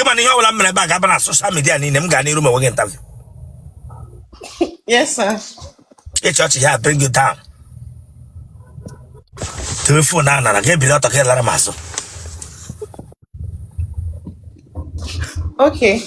Kema na ihe ọbụla m mere ebe a ga-aba na social media niile m gaa n'iru ma enweghị interview. Yes, sir. Ịchị ọchị ya bring you down. Telefon a nara gị ebili ọtọ ka ị lara m azụ. Okay.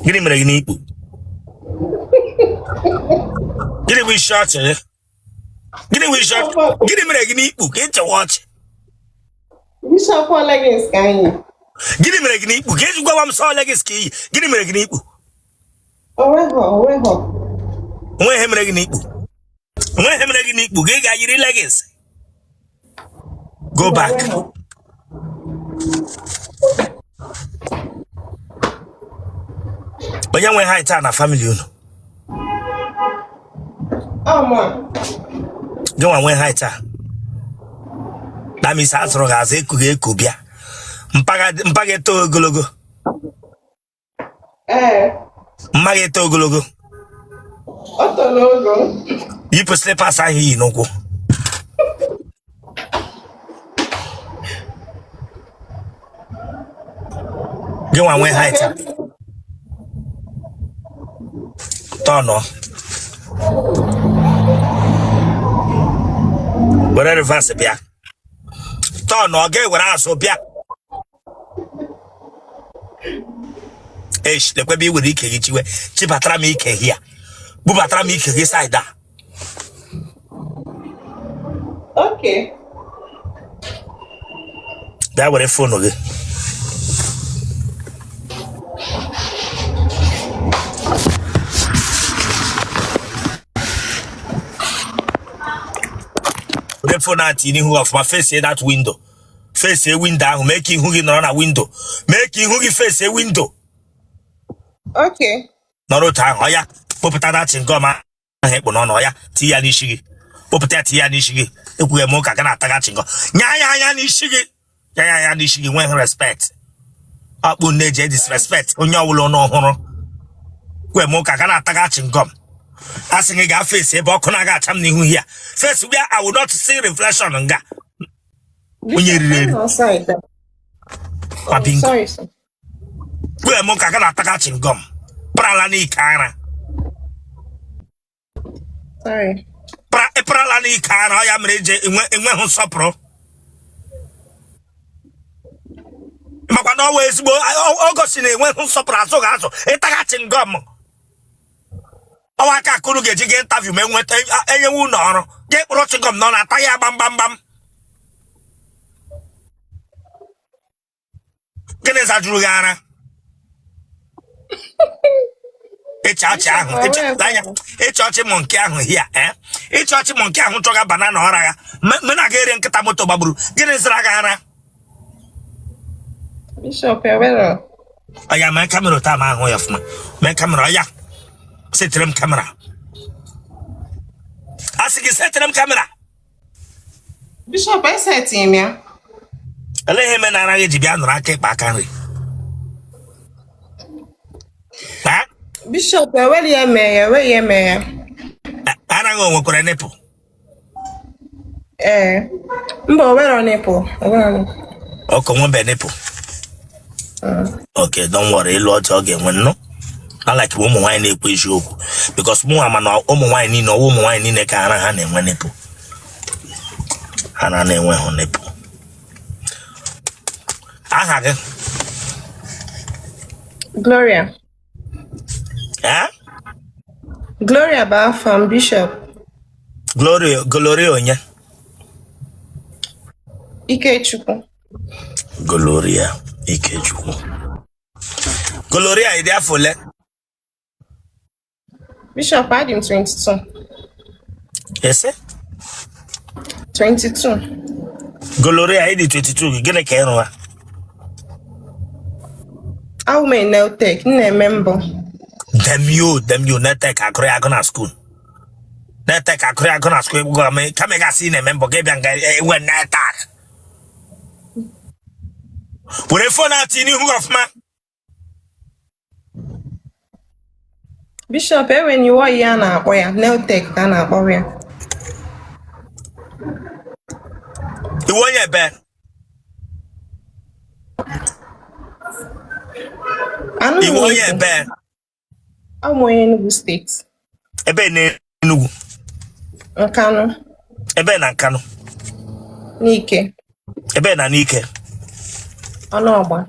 Gịnị mere gị n'ikpu? Gịnị bụ isi ọchị gị? Gịnị bụ isi ọchị? Gịnị mere gị n'ikpu ka ị chịwa ọchị? Bishop, leggings ka anyị. Gịnị mere gị n'ikpu ka eji gwawa m sọ leggings ka i yi? Gịnị mere gị n'ikpu? Onweghọ, onweghọ. Onwe ihe mere gị n'ikpu? Onwe ihe mere gị n'ikpu ka ị ga-yiri leggings? Go back. Onye nwe height a na family unu? Gị nwa nwe height a? That means a zụrụ gị azụ eku gị eku bịa. Mpa gị eto ogologo. Ee. Mma gị eto ogologo. O toro ogo. Yipụ slippers ahụ i yi n'ụkwụ. Gị nwa nwee height a. Tọnụ. Were reverse bịa. Tọnụ ọ ga-ewere azụ bịa. Eish, lekwa ebe i were ike gị chiwe chibatara m ike gị a bubatara m ike gị side a. Okay. Bịa were phone gị. Were phone a tinye n'ihu ọfụma, face that window. Face window ahụ, mee ka ihu gị nọrọ na window, mee ka ihu gị face window. Okay. Nọrọ otu ahụ. Ọya, kpụpụta that chewing gum ahụ ị kpụ n'ọnụ. Ọya, tinye ya n'isi gị. Kpụpụta ya, tinye ya n'isi gị. Ekwughị m ụka ga na-ataga chewing gum. Nya ya anya n'isi gị, nya ya anya n'isi gị. Nweghị respect ọkpụ na-eji disrespect onye ọbụla ọnụ ọhụrụ kwe m ụka ga na-ataga chewing gum. A sị gị gaa face ebe ọkụ na-aga acha m n'ihu here. Face where I will not see reflection nga onye riri eri kwa bingo. Kwe m ka ga na-ataga chewing gum prala n'ike ara. Prala n'ike ara ọ ya mere eji enweghị nsọpụrụ makwa na ọwa ezigbo o gosi na enweghị nsọpụrụ azụ ga azụ ịtaga chewing gum. Ọwa aka akụrụ ga-eji ga interview ma enweta enyewe ụlọ ọrụ ga ekpụrụ chewing gum nọ na-ata ya gbam gbam gbam. Gịnị zajuru gị ara? Ịchị ọchị ahụ anya ịchị ọchị mụ nke ahụ hia eh? Ịchị ọchị mụ nke ahụ chọga banana ọra ya me na-aga ere nkịta moto gbagburu. Gịnị zara gị ara? Bishop ewere. Ọya, mee camera taa ma ahụ ya ọfụma. Mee camera. Ọya, setere m camera. A sị gị setere m camera. Bishop, eseti m ya. Olee ihe mere na ara gị ji bịa nọrọ aka ekpe aka nri? Ha? Bishop, ewere ya mee ya, ewere ya mee ya. Ara gị o nwekwara nipple? Ee. Mba, o nwere nipple. O nwere nipple. Okay, o nwebe nipple. Okay, don't worry, ịlụ ọjọọ ọ ga-enwe nnụ. I like ụmụ nwaanyị na-ekwu eziokwu because mụ ama na ụmụ nwaanyị niile ọwụ ụmụ nwaanyị niile ka ara ha na-enwe nipple. Ha na na-enweghị nipple. Aha gị? Gloria. Eh? Gloria bụ afa m, Bishop. Gloria, Gloria onye? Ikechukwu. Gloria Ikechukwu. Gloria, ị dị afọ ole? Bishop, adị m 22. Ese? 22. Gloria, ị dị 22, gịnị ka ị rụwa? Awụ m nail tech, m na-eme mbọ. Damn you, damn you, nail tech agụrụ ya agụ na school. Nail tech agụrụ ya agụ na school, egwu m kama ị ga-asị ị na-eme mbọ gị bịa nga ewe nail tech. Were phone a tinye n'ihu gị ọfụma. Bishop, enwere iwe ihe a na-akpọ ya, nail tech ka a na-akpọ ya. Ị wụ onye ebe? Anụ Ị wụ onye ebe? Abụ m onye Enugu steeti. Ebe na Enugu? Nkanụ. Ebe na Nkanụ? Nike. Ebe na Nike? Ọnụọgba.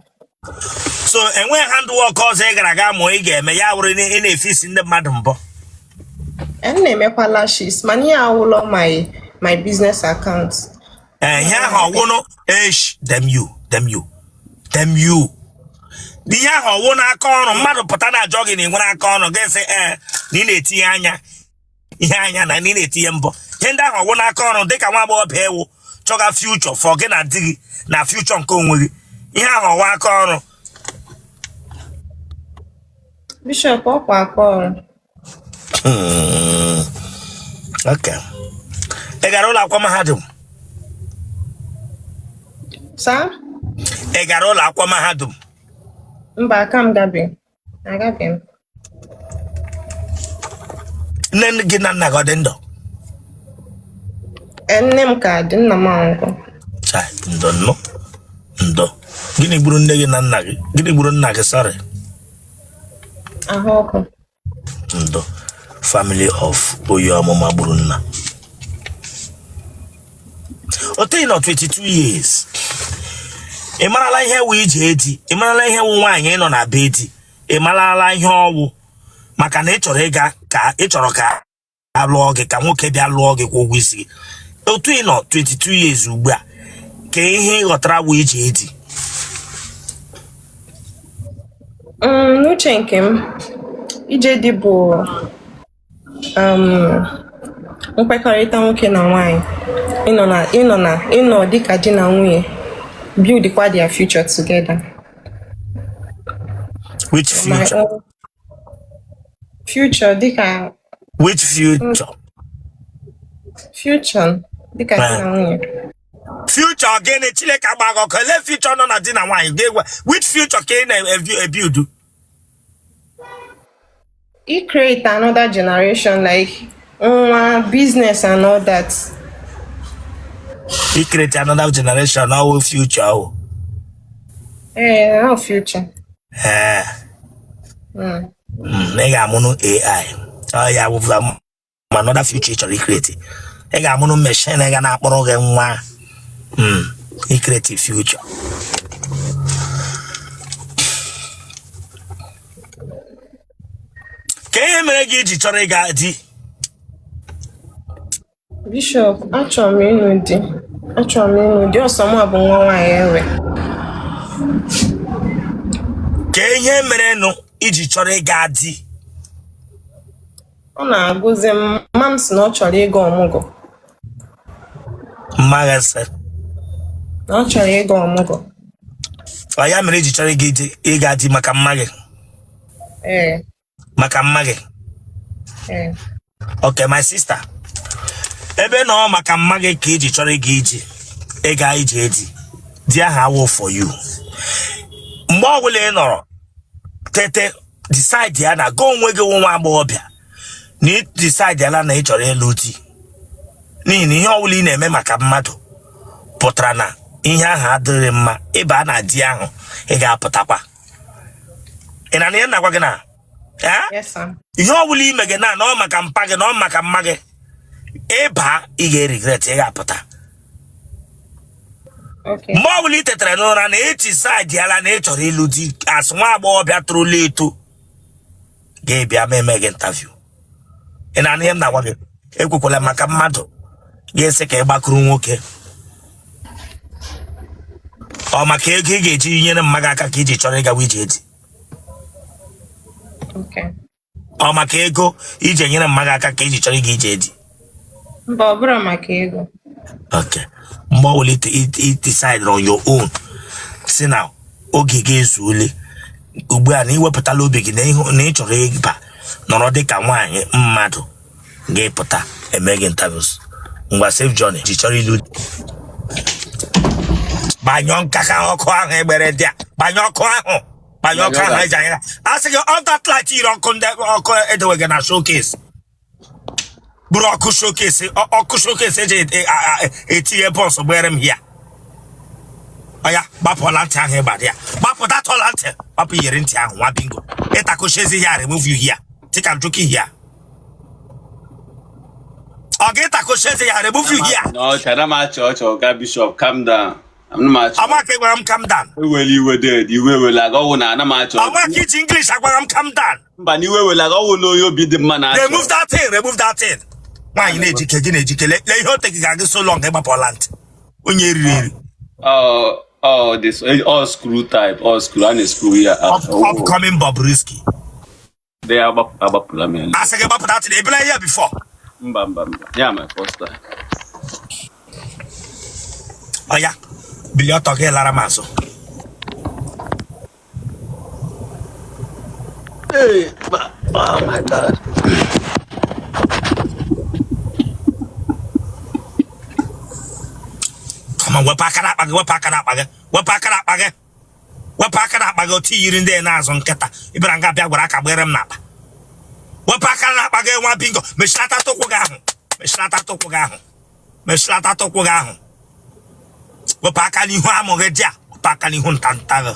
So enweghị handwork ọzọ ị gara aga mụọ ị ga-eme ya wụrụ ị na-efisi ndị mmadụ mbọ? M na-emekwa lashes, mana ihe awụlọ my business account. Ee, ihe ahụ ọwụnụ esh damn you, damn you, damn you. Ihe ahụ ọwụ n'aka ọrụ mmadụ pụta na-ajụ gị na ị nwere aka ọrụ, gị sị ee na ị na-etinye anya ihe anya na ị na-etinye mbọ. Ihe ndị ahụ ọwụ n'aka ọrụ dịka nwa agbọghọbịa ị wụ chọga future for gị na di gị na future nke onwe gị, ihe ahụ ọwụ aka ọrụ? Bishop, ọkwa aka ọrụ. Okay. Ị gara ụlọ akwụkwọ mahadum? Sir? Ị gara ụlọ akwụkwọ mahadum? Mba, aka m gabe. Agabe m. Nne gị na nna gị ọ dị ndụ? Ee, nne m ka dị, nna m anwụgo. Chai, ndo nnụ, ndo. Gịnị gburu nne gị na nna gị? Gịnị gburu nna gị, sorry? Ahụ ọkụ. Ndo. Family of oyi ọmụma gburu nna. Otu ị nọ 22 years, ị marala ihe wụ ije di, ị marala ihe wụ nwaanyị ịnọ na be di, ị marala ihe ọwụ maka na ị chọrọ ịga ka ị chọrọ ka a lụọ gị, ka nwoke bịa lụọ gị kwụọ ụgwọ isi gị. Otu ị nọ 22 years ugbu a, ka ihe ị ghọtara wụ ije di? N'uche nke m, ije di bụ nkwekọrịta nwoke na nwaanyị ịnọ dịka di na nwunye, build kwa their future together. Which My future? own future dịka Which future? Future dịka di na nwunye. Future gịnị? Chineke agba gị ọkụ. Ele future nọ na di na nwaanyị ga-egwe? Which future ka ị na-ebuild? I create another generation, like nwa, business and all that. I create another generation ọwụ future ọwụ? Ee, our future. Ee. Ị ga-amụnụ AI, ọ ya wụ ma another future ị chọrọ icreate. Ị ga-amụnụ machine ga na-akpọrọ gị nwa. Icreate future. Ka ihe mere gị iji chọrọ ịga di? Bishop, achọrọ m ịnụ di. Achọrọ m ịnụ di. Ọ sọ mụ bụ nwa nwaanyị enwe. Ka ihe merenụ iji chọrọ ịga di? Ọ na-agụzi m. Mma m sị na ọ chọrọ ịga ọmụgwọ. Mma gị sị? Na ọ chọrọ ịga ọmụgwọ. Ọ ya mere iji chọrọ ịga di, maka mma gị? Ee. Maka mma gị? Ee. Okay, my sister, ebe na ọ maka mma gị ka iji chọrọ ịga ije ịga ije di, di ahụ awụ for you. Mgbe ọbụla ị nọrọ tete, decide ya na gị onwe gị wụ nwa agbọghọbịa na ị decide ya na ị chọrọ ịlụ di, n'ihi na ihe ọbụla ị na-eme maka mmadụ pụtara na ihe ahụ adịghị mma. Ịba na di ahụ, ị ga-apụtakwa. Ị na ihe na-agwa gị na Eh? Yes, sir. Ihe ọ bụla ime gị na ọ maka mpa gị na ọ maka mma gị, ịba ị ga-eregret, ị ga-apụta. Okay. Mgbe ọ bụla ị tetara n'ụra na ị decideala na ị chọrọ ịlụ di as nwa agbọghọbịa torola eto, ga-ebịa ma eme gị interview. Ị na-anụ ihe m na-agwa gị? Ekwekwala maka mmadụ ga-esi ka ị gbakụrụ nwoke. Ọ maka ego ị ga-eji nyere mma gị aka ka iji chọrọ ịgawa ije di? Okay. Ọ maka ego iji nyere mma gị aka ka iji chọrọ ịga ije di? Mba, ọ bụrụ maka ego. Okay. Mgbe ọ bụla ị decide on your own si na oge gị ezuole ugbu a, na iwepụtala obi gị na ịhụ na ị chọrọ ịba nọrọ dịka nwaanyị mmadụ, ga-epụta eme gị interviews. Ngwa, safe journey. Ji chọrọ ilu, gbanyụọ nkaka ọkụ ahụ egbere dị a, gbanyụọ ọkụ ahụ. Gbanye ọkụ ahụ eji anya. A sị gị off that light yiri ọkụ ndị ọkụ edewe gị na showcase. Buru ọkụ showcase, ọkụ showcase eji etinye bọnsụ gbere m hia. Ọya, gbapụ ọla ntị ahụ ịgba dị ya. Gbapụ that ọla ntị. Gbapụ iyeri ntị ahụ, nwa bingo. Ịtakụchi ezi here, remove you here. Think I'm joking here. Ọ ga-ịtakụchi ezi ya, remove you here. No, ana m achị ọchị, ọga Bishop, calm down. Ana m achị. Ọma ka ị gwara m calm down. Ewela iwe dead, iwe ewela gị, ọwụ na ana m achị ọchị. Ọma ka iji English agwara m calm down. Mba, na iwe ewela gị, ọwụ na onye obi dị mma na-achị. Remove that thing, remove that thing. Nwaanyị na-ejike gị na-ejike. Lee ihe o teghị ga gị so long ịgbapụ ọla ntị. Onye eriri eri. Oh, this all screw type, all screw, a na-screw ya. Upcoming Bobrisky. They agbapụla m ya. Asị gị gbapụ that thing. Ebela ihe before. Mba, mba, mba. Ya my first time. Ọya, bilie ọtọ gị lara m azụ. Hey, oh my God. Come on, wepụ aka n'akpa gị, wepụ aka n'akpa gị, wepụ aka n'akpa gị, wepụ aka n'akpa gị. Otu yiri ndị na-azụ nkịta ịbịara nga bịa gwara aka gbere m n'akpa. Wepụ aka n'akpa gị, nwa bingo. Mechilata ụkwụ gị ahụ, mechilata ụkwụ gị ahụ, mechilata ụkwụ gị ahụ. Wepụ aka n'ihu amụ gị dị a, wepụ aka n'ihu ntanta gị.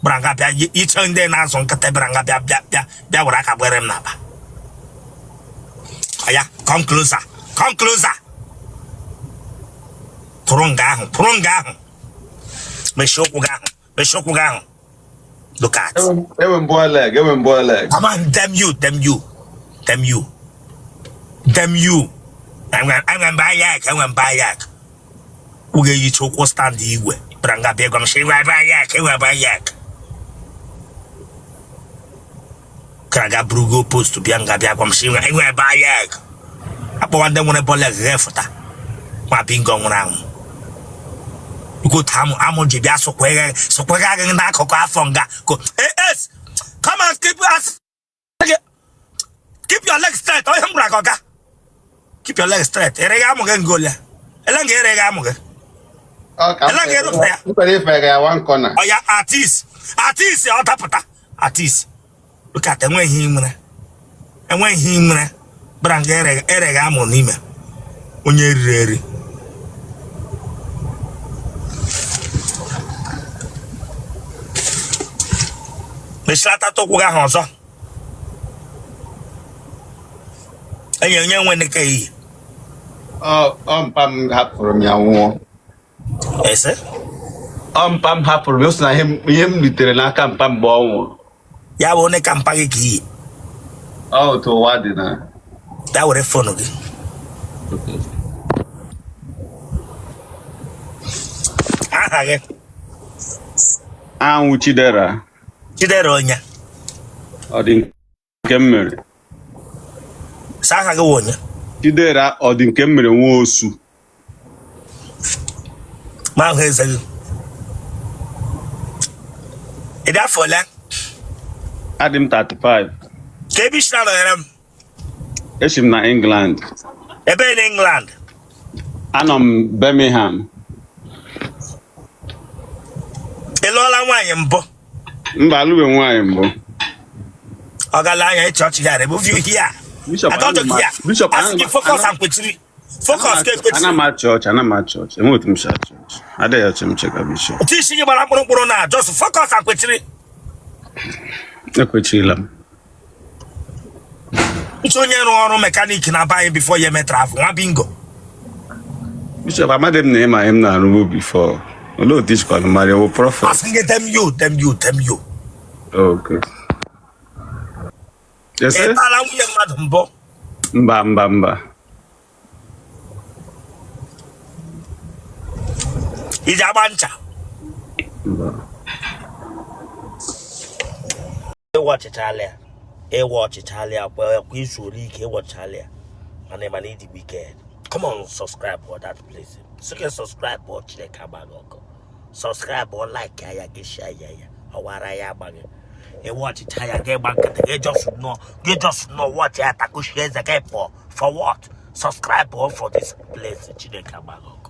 Bịara nga bịa iche ndị na-azụ nkịta bịara nga bịa bịa bịa bịa gwara aka gbere m n'akpa. Ọya, come closer, come closer. Pụrụ nga ahụ, pụrụ nga ahụ. Mechie ụkwụ gị ahụ, mechie ụkwụ gị ahụ. Look at. Enwe m bow leg, enwe m bow leg. Come on, damn you, damn you, damn you, damn you. Enwe mba yak, enwe mba yak. Ụkwụ ga-eyicha ụkwụ stand igwe. Bịara nga bịa gwa m sị enwe mba yak, enwe mba yak. Kara ga burugo post bịa nga bịa gwa m sị enwe mba yak. Akpọwa ndị nwere bow leg ga-efụta. Nwa bingo nwụrụ anwụ. Ugote amụ amụ ji bịa sụkwegha sụkwegha gị n'akụkụ afọ nga. Ko es, come on, keep us. Keep your legs straight. Ọ ihe m gwara gị ọga. Keep your legs straight. Eregha amụ gị nga ole. Ele nga eregha amụ gị. Ọ ka m Ele nga erupụta ya. m kwere ife ya one corner. Ọ ya artist. Artist ọ dapụta. Artist. Look at enweghị ihe nwere. Enweghị ihe nwere. Bara nga eregha amụ n'ime. Onye eriri eri. Mechilata ụkwụ gị ahụ ọzọ. Enyi onye nwe neke iyi. Ọ mpa m hapụrụ m ya nwụọ. Ese? Ọ mpa m hapụrụ m, o so na ihe m ritere n'aka mpa mgbe ọ nwụrụ. Ya bụ onye ka mpa gị ka iyi. Ọ otu ụwa dị na. Ya were phone gị. Aha gị? Anwụ Chidera. Chidera onye? Ọ dị nke m mere. Sa aha gị wụ onye? Chidera ọ dị nke m mere nwa osu. Ma ahụ eze gị. Ị dị afọ ole? Adị m 35. Ka ebe isi na-anọnyere m? Esi m na England. Ebe na England? Anọ m Birmingham. Ị lụọla nwaanyị mbụ? Mba, alụbe nwaanyị mbụ. Ọ gala anya ịchị ọchị ya, remove you here. Bishop, I don't joke here. Bishop, Asị gị focus and kwechiri. Focus ka ekwechiri. Ana m achị ọchị, ana m achị ọchị. Enweghị otu m si achị ọchị. Adịghị ọchị m cheka, Bishop. Otu isi gị gbara mkpụrụ mkpụrụ na just focus and kwechiri. Ekwechirila m. Nche onye rụọ ọrụ mechanic na be anyị before ya eme travel, nwa bingo. Bishop, amadị m na ịma ihe m na-arụbu before. Olee otu isikwanụ mara ewu prophet? Asị gị damn you, damn you, damn you. Okay. Yes, Ị sir? tala nwunye mmadụ mbụ? Mba, mba, mba. Iji agba ncha? Mba. Ịwa ọchịchala ya, ịwa ọchịchala ya kwa kwa izu ole ike ịwa ọchịchala ya. Mana ịma na ịdị wicked. Come on, subscribe for that place. Sị subscribe ọ Chineke agbaghị ọkụ. Subscribe ọ, like ya, gị share ya ya. Ọwara ya agbaghị. Ịwa ọchịcha ya gị gba nkịtị gị just nọ gị just nọ watch ya takushi eze gị pụọ. For what? Subscribe all for this place. Chineke agbaghị ọkụ.